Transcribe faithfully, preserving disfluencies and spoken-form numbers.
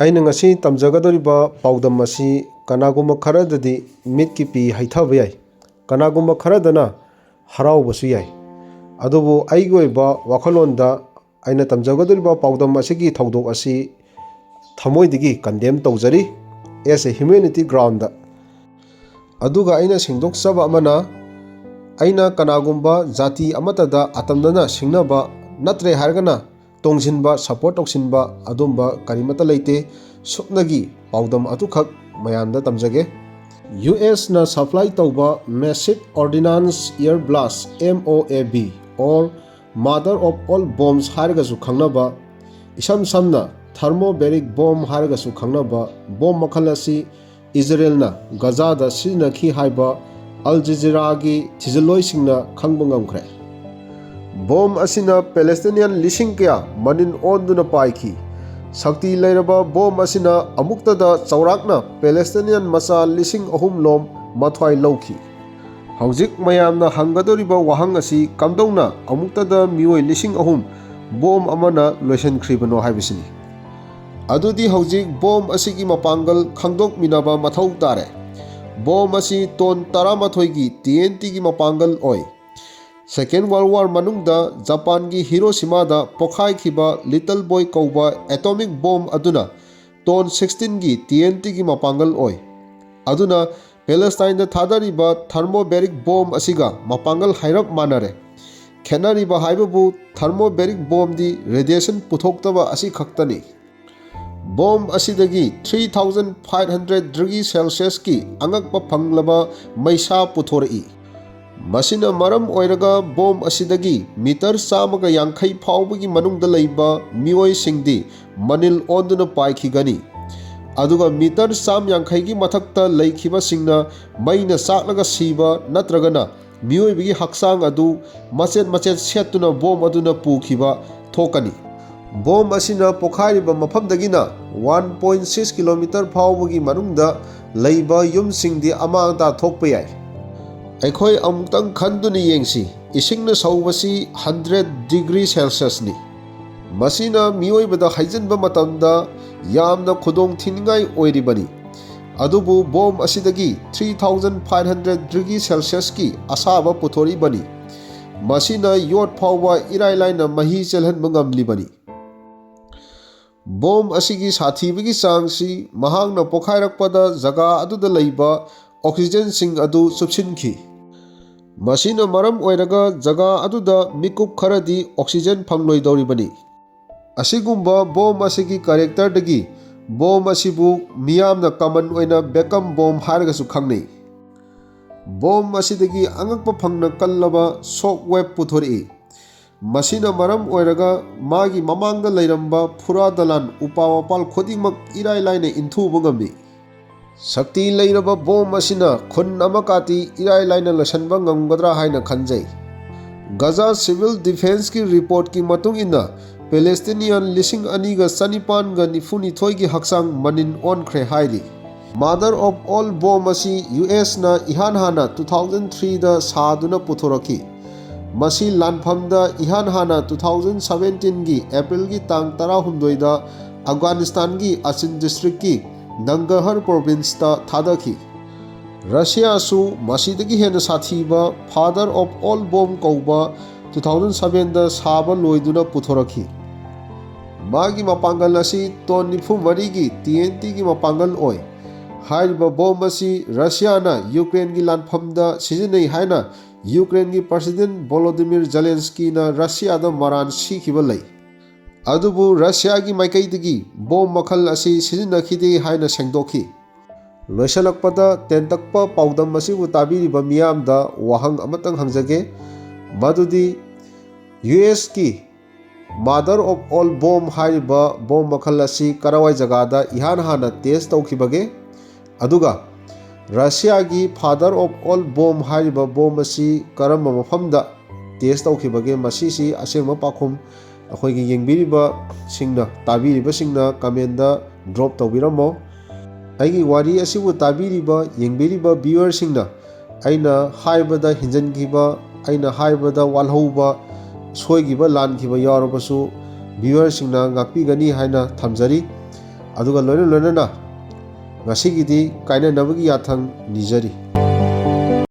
ꯑꯩꯅ ꯉꯁꯤ ꯇꯝꯖꯒꯗꯧꯔꯤꯕ ꯄꯥꯎꯗꯝ ꯑꯁꯤ ꯀꯅꯥꯒꯨꯝꯕ ꯈꯔꯗꯗꯤ ꯃꯤꯠꯀꯤ ꯄꯤ ꯍꯩꯊꯕ ꯌꯥꯏ, ꯀꯅꯥꯒꯨꯝꯕ ꯈꯔꯗꯅ ꯍꯔꯥꯎꯕꯁꯨ ꯌꯥꯏ꯫ ꯑꯗꯨꯕꯨ ꯑꯩꯒꯤ ꯑꯣꯏꯕ ꯋꯥꯈꯜꯂꯣꯟꯗ ꯑꯩꯅ ꯇꯝꯖꯒꯗꯧꯔꯤꯕ ꯄꯥꯎꯗꯝ ꯑꯁꯤꯒꯤ ꯊꯧꯗꯣꯛ ꯑꯁꯤ ꯊꯃꯣꯏꯗꯒꯤ condemn ꯇꯧꯖꯔꯤ, as a humanity ground꯫ ꯑꯗꯨꯒ ꯑꯩꯅ ꯁꯦꯡꯗꯣꯛꯆꯕ ꯑꯃꯅ, ꯑꯩꯅ ꯀꯅꯥꯒꯨꯝꯕ ꯖꯥꯇꯤ ꯑꯃꯠꯇꯗ ꯑꯇꯝꯅꯅ ꯁꯤꯡꯅꯕ ꯅꯠꯇ꯭ꯔꯦ ꯍꯥꯏꯔꯒꯅ ꯇꯣꯡꯁꯤꯟꯕ, support ꯇꯧꯁꯤꯟꯕ ꯑꯗꯨꯝꯕ ꯀꯔꯤꯃꯠꯇ ꯂꯩꯇꯦ꯫ ꯁꯨꯞꯅꯒꯤ ꯄꯥꯎꯗꯝ ꯑꯗꯨꯈꯛ ꯃꯌꯥꯝꯗ ꯇꯝꯖꯒꯦ꯫ ꯌꯨ ꯑꯦꯁꯅ supply ꯇꯧꯕ massive ordnance air blast, M O A B, or mother of all bombs ꯍꯥꯏꯔꯒꯁꯨ ꯈꯪꯅꯕ, ꯏꯁꯝ ꯁꯝꯅ thermobaric bomb ꯍꯥꯏꯔꯒꯁꯨ ꯈꯪꯅꯕ bomb ꯃꯈꯜ ꯑꯁꯤ ꯏꯖꯔꯦꯜꯅ ꯒꯖꯥꯗ ꯁꯤꯖꯤꯟꯅꯈꯤ ꯍꯥꯏꯕ ꯑꯜ ꯖꯖꯤꯔꯥꯒꯤ ꯊꯤꯖꯤꯜꯂꯣꯏꯁꯤꯡꯅ ꯈꯪꯕ ꯉꯝꯈ꯭ꯔꯦ꯫ Bomb ꯑꯁꯤꯅ Palestinian ꯂꯤꯁꯤꯡ ꯀꯌꯥ ꯃꯅꯤꯜ ꯑꯣꯟꯗꯨꯅ ꯄꯥꯏꯈꯤ꯫ ꯁꯛꯇꯤ ꯂꯩꯔꯕ bomb ꯑꯁꯤꯅ ꯑꯃꯨꯛꯇꯗ ꯆꯥꯎꯔꯥꯛꯅ Palestinian ꯃꯆꯥ ꯂꯤꯁꯤꯡ ꯑꯍꯨꯝ ꯂꯣꯝ ꯃꯊ꯭ꯋꯥꯏ ꯂꯧꯈꯤ꯫ ꯍꯧꯖꯤꯛ ꯃꯌꯥꯝꯅ ꯍꯪꯒꯗꯧꯔꯤꯕ ꯋꯥꯍꯪ ꯑꯁꯤ, ꯀꯝꯗꯧꯅ ꯑꯃꯨꯛꯇꯗ ꯃꯤꯑꯣꯏ ꯂꯤꯁꯤꯡ ꯑꯍꯨꯝ bomb ꯑꯃꯅ ꯂꯣꯏꯁꯤꯟꯈ꯭ꯔꯤꯕꯅꯣ ꯍꯥꯏꯕꯁꯤꯅꯤ꯫ ꯑꯗꯨꯗꯤ ꯍꯧꯖꯤꯛ bomb ꯑꯁꯤꯒꯤ ꯃꯄꯥꯡꯒꯜ ꯈꯪꯗꯣꯛꯃꯤꯟꯅꯕ ꯃꯊꯧ ꯇꯥꯔꯦ꯫ Bomb ꯑꯁꯤ ton ꯇꯔꯥꯃꯥꯊꯣꯏꯒꯤ T N T ꯒꯤ ꯃꯄꯥꯡꯒꯜ ꯑꯣꯏ꯫ Second World War ꯃꯅꯨꯡꯗ ꯖꯄꯥꯟꯒꯤ ꯍꯤꯔꯣꯁꯤꯃꯥꯗ ꯄꯣꯈꯥꯏꯈꯤꯕ Little Boy ꯀꯧꯕ atomic bomb ꯑꯗꯨꯅ ton sixteen ꯒꯤ T N T ꯒꯤ ꯃꯄꯥꯡꯒꯜ ꯑꯣꯏ꯫ ꯑꯗꯨꯅ Palestine ꯗ ꯊꯥꯗꯔꯤꯕ thermobaric bomb ꯑꯁꯤꯒ ꯃꯄꯥꯡꯒꯜ ꯍꯥꯏꯔꯞ ꯃꯥꯟꯅꯔꯦ꯫ ꯈꯦꯠꯅꯔꯤꯕ ꯍꯥꯏꯕꯕꯨ thermobaric bomb ꯗꯤ radiation ꯄꯨꯊꯣꯛꯇꯕ ꯑꯁꯤ ꯈꯛꯇꯅꯤ꯫ Bomb ꯑꯁꯤꯗꯒꯤ three thousand five hundred degree Celsius ꯀꯤ ꯑꯉꯛꯄ ꯐꯪꯂꯕ ꯃꯩꯁꯥ ꯄꯨꯊꯣꯔꯛꯏ꯫ ꯃꯁꯤꯅ ꯃꯔꯝ ꯑꯣꯏꯔꯒ bomb ꯑꯁꯤꯗꯒꯤ meter ꯆꯥꯝꯃꯒ ꯌꯥꯡꯈꯩ ꯐꯥꯎꯕꯒꯤ ꯃꯅꯨꯡꯗ ꯂꯩꯕ ꯃꯤꯑꯣꯏꯁꯤꯡꯗꯤ ꯃꯅꯤꯜ ꯑꯣꯟꯗꯨꯅ ꯄꯥꯏꯈꯤꯒꯅꯤ꯫ ꯑꯗꯨꯒ meter ꯆꯥꯝ ꯌꯥꯡꯈꯩꯒꯤ ꯃꯊꯛꯇ ꯂꯩꯈꯤꯕꯁꯤꯡꯅ ꯃꯩꯅ ꯆꯥꯛꯂꯒ ꯁꯤꯕ ꯅꯠꯇ꯭ꯔꯒꯅ ꯃꯤꯑꯣꯏꯕꯒꯤ ꯍꯛꯆꯥꯡ ꯑꯗꯨ ꯃꯆꯦꯠ ꯃꯆꯦꯠ ꯁꯦꯠꯇꯨꯅ bomb ꯑꯗꯨꯅ ꯄꯨꯈꯤꯕ ꯊꯣꯛꯀꯅꯤ꯫ Bomb ꯑꯁꯤꯅ ꯄꯣꯈꯥꯏꯔꯤꯕ ꯃꯐꯝꯗꯒꯤꯅ one point six kilometer ꯐꯥꯎꯕꯒꯤ ꯃꯅꯨꯡꯗ ꯂꯩꯕ ꯌꯨꯝꯁꯤꯡꯗꯤ ꯑꯃꯥꯡ ꯑꯇꯥ ꯊꯣꯛꯄ ꯌꯥꯏ꯫ ꯑꯩꯈꯣꯏ ꯑꯃꯨꯛꯇꯪ ꯈꯟꯗꯨꯅ ꯌꯦꯡꯁꯤ, ꯏꯁꯤꯡꯅ ꯁꯧꯕꯁꯤ hundred degree Celsius ꯅꯤ꯫ ꯃꯁꯤꯅ ꯃꯤꯑꯣꯏꯕꯗ ꯍꯩꯖꯤꯟꯕ ꯃꯇꯝꯗ ꯌꯥꯝꯅ ꯈꯨꯗꯣꯡ ꯊꯤꯅꯤꯡꯉꯥꯏ ꯑꯣꯏꯔꯤꯕꯅꯤ꯫ ꯑꯗꯨꯕꯨ ꯕꯣꯝ ꯑꯁꯤꯗꯒꯤ three thousand five hundred degree Celsiusꯀꯤ ꯑꯁꯥꯕ ꯄꯨꯊꯣꯔꯛꯏꯕꯅꯤ꯫ ꯃꯁꯤꯅ ꯌꯣꯠ ꯐꯥꯎꯕ ꯏꯔꯥꯏ ꯂꯥꯏꯅ ꯃꯍꯤ ꯆꯦꯜꯍꯟꯕ ꯉꯝꯂꯤꯕꯅꯤ꯫ ꯕꯣꯝ ꯑꯁꯤꯒꯤ ꯁꯥꯊꯤꯕꯒꯤ ꯆꯥꯡꯁꯤ ꯃꯍꯥꯛꯅ ꯄꯣꯈꯥꯏꯔꯛꯄꯗ ꯖꯒꯥ ꯑꯗꯨꯗ ꯂꯩꯕ oxygenꯁꯤꯡ ꯑꯗꯨ ꯆꯨꯞꯁꯤꯟꯈꯤ꯫ ꯃꯁꯤꯅ ꯃꯔꯝ ꯑꯣꯏꯔꯒ ꯖꯒꯥ ꯑꯗꯨꯗ ꯃꯤꯀꯨꯞ ꯈꯔꯗꯤ oxygen ꯐꯪꯂꯣꯏꯗꯧꯔꯤꯕꯅꯤ꯫ ꯑꯁꯤꯒꯨꯝꯕ ꯕꯣꯝ ꯑꯁꯤꯒꯤ characterꯗꯒꯤ ꯕꯣꯝ ꯑꯁꯤꯕꯨ ꯃꯤꯌꯥꯝꯅ common ꯑꯣꯏꯅ ꯕꯦꯀꯝ ꯕꯣꯝ ꯍꯥꯏꯔꯒꯁꯨ ꯈꯪꯅꯩ꯫ ꯕꯣꯝ ꯑꯁꯤꯗꯒꯤ ꯑꯉꯛꯄ ꯐꯪꯅ ꯀꯜꯂꯕ shock wave ꯄꯨꯊꯣꯔꯛꯏ꯫ ꯃꯁꯤꯅ ꯃꯔꯝ ꯑꯣꯏꯔꯒ ꯃꯥꯒꯤ ꯃꯃꯥꯡꯗ ꯂꯩꯔꯝꯕ ꯐꯨꯔꯥ ꯗꯂꯥꯟ ꯎꯄꯥ ꯋꯥꯄꯥꯜ ꯈꯨꯗꯤꯡꯃꯛ ꯏꯔꯥꯏ ꯂꯥꯏꯅ ꯏꯟꯊꯨꯕ ꯉꯝꯃꯤ꯫ ꯁꯛꯇꯤ ꯂꯩꯔꯕ ꯕꯣꯝ ꯑꯁꯤꯅ ꯈꯨꯟ ꯑꯃꯀꯥꯇꯤ ꯏꯔꯥꯏ ꯂꯥꯏꯅ ꯂꯣꯏꯁꯤꯟꯕ ꯉꯝꯒꯗ꯭ꯔꯥ ꯍꯥꯏꯅ ꯈꯟꯖꯩ꯫ ꯒꯖꯥ civil defenceꯀꯤ reportꯀꯤ ꯃꯇꯨꯡ ꯏꯟꯅ, Palestinian ꯂꯤꯁꯤꯡ ꯑꯅꯤꯒ ꯆꯅꯤꯄꯥꯟꯒ ꯅꯤꯐꯨꯅꯤꯊꯣꯏꯒꯤ ꯍꯛꯆꯥꯡ ꯃꯅꯤꯟ ꯑꯣꯟꯈ꯭ꯔꯦ ꯍꯥꯏꯔꯤ꯫ Mother of all bomb ꯑꯁꯤ USꯅ ꯏꯍꯥꯟ ꯍꯥꯟꯅ two thousand threeꯗ ꯁꯥꯗꯨꯅ ꯄꯨꯊꯣꯔꯛꯈꯤ꯫ ꯃꯁꯤ ꯂꯥꯟꯐꯝꯗ ꯏꯍꯥꯟ ꯍꯥꯟꯅ two thousand seventeenꯒꯤ Aprilꯒꯤ ꯇꯥꯡ ꯇꯔꯥꯍꯨꯝꯗꯣꯏꯗ Afghanistanꯒꯤ Achin districtꯀꯤ Nangarhar provinceꯇ ꯊꯥꯗꯈꯤ꯫ ꯔꯁꯤꯌꯥꯁꯨ ꯃꯁꯤꯗꯒꯤ ꯍꯦꯟꯅ ꯁꯥꯊꯤꯕ Father of all bomb ꯀꯧꯕ two thousand sevenꯗ ꯁꯥꯕ ꯂꯣꯏꯗꯨꯅ ꯄꯨꯊꯣꯔꯛꯈꯤ꯫ ꯃꯥꯒꯤ ꯃꯄꯥꯡꯒꯜ ꯑꯁꯤ ton ꯅꯤꯐꯨ ꯃꯔꯤꯒꯤ TNTꯒꯤ ꯃꯄꯥꯡꯒꯜ ꯑꯣꯏ꯫ ꯍꯥꯏꯔꯤꯕ ꯕꯣꯝ ꯑꯁꯤ ꯔꯁꯤꯌꯥꯅ ꯌꯨꯀ꯭ꯔꯦꯟꯒꯤ ꯂꯥꯟꯐꯝꯗ ꯁꯤꯖꯤꯟꯅꯩ ꯍꯥꯏꯅ ꯌꯨꯀ꯭ꯔꯦꯟꯒꯤ President Volodymyr Zelenskyꯅ ꯔꯁꯤꯌꯥꯗ ꯃꯔꯥꯟ ꯁꯤꯈꯤꯕ ꯂꯩ꯫ ꯑꯗꯨꯕꯨ ꯔꯁꯤꯌꯥꯒꯤ ꯃꯥꯏꯀꯩꯗꯒꯤ ꯕꯣꯝ ꯃꯈꯜ ꯑꯁꯤ ꯁꯤꯖꯤꯟꯅꯈꯤꯗꯦ ꯍꯥꯏꯅ ꯁꯦꯡꯗꯣꯛꯈꯤ꯫ ꯂꯣꯏꯁꯤꯜꯂꯛꯄꯗ ꯇꯦꯟꯇꯛꯄ ꯄꯥꯎꯗꯝ ꯑꯁꯤꯕꯨ ꯇꯥꯕꯤꯔꯤꯕ ꯃꯤꯌꯥꯝꯗ ꯋꯥꯍꯪ ꯑꯃꯇꯪ ꯍꯪꯖꯒꯦ, ꯃꯗꯨꯗꯤ USꯀꯤ Mother of all bomb ꯍꯥꯏꯔꯤꯕ ꯕꯣꯝ ꯃꯈꯜ ꯑꯁꯤ ꯀꯔꯥꯏꯋꯥꯏ ꯖꯒꯥꯗ ꯏꯍꯥꯟ ꯍꯥꯟꯅ test ꯇꯧꯈꯤꯕꯒꯦ? ꯑꯗꯨꯒ ꯔꯁꯤꯌꯥꯒꯤ Father of all bomb ꯍꯥꯏꯔꯤꯕ ꯕꯣꯝ ꯑꯁꯤ ꯀꯔꯝꯕ ꯃꯐꯝꯗ test ꯇꯧꯈꯤꯕꯒꯦ? ꯃꯁꯤꯁꯤ ꯑꯁꯦꯡꯕ ꯄꯥꯎꯈꯨꯝ ꯑꯩꯈꯣꯏꯒꯤ ꯌꯦꯡꯕꯤꯔꯤꯕꯁꯤꯡꯅ, ꯇꯥꯕꯤꯔꯤꯕꯁꯤꯡꯅ commentꯗ drop ꯇꯧꯕꯤꯔꯝꯃꯣ꯫ ꯑꯩꯒꯤ ꯋꯥꯔꯤ ꯑꯁꯤꯕꯨ ꯇꯥꯕꯤꯔꯤꯕ, ꯌꯦꯡꯕꯤꯔꯤꯕ viewerꯁꯤꯡꯅ ꯑꯩꯅ ꯍꯥꯏꯕꯗ ꯍꯦꯟꯖꯟꯈꯤꯕ, ꯑꯩꯅ ꯍꯥꯏꯕꯗ ꯋꯥꯠꯍꯧꯕ, ꯁꯣꯏꯈꯤꯕ, ꯂꯥꯟꯈꯤꯕ ꯌꯥꯎꯔꯕꯁꯨ viewerꯁꯤꯡꯅ ꯉꯥꯛꯄꯤꯒꯅꯤ ꯍꯥꯏꯅ ꯊꯝꯖꯔꯤ꯫ ꯑꯗꯨꯒ ꯂꯣꯏꯅ ꯂꯣꯏꯅꯅ ꯉꯁꯤꯒꯤꯗꯤ ꯀꯥꯏꯅꯅꯕꯒꯤ ꯌꯥꯊꯪ ꯅꯤꯖꯔꯤ꯫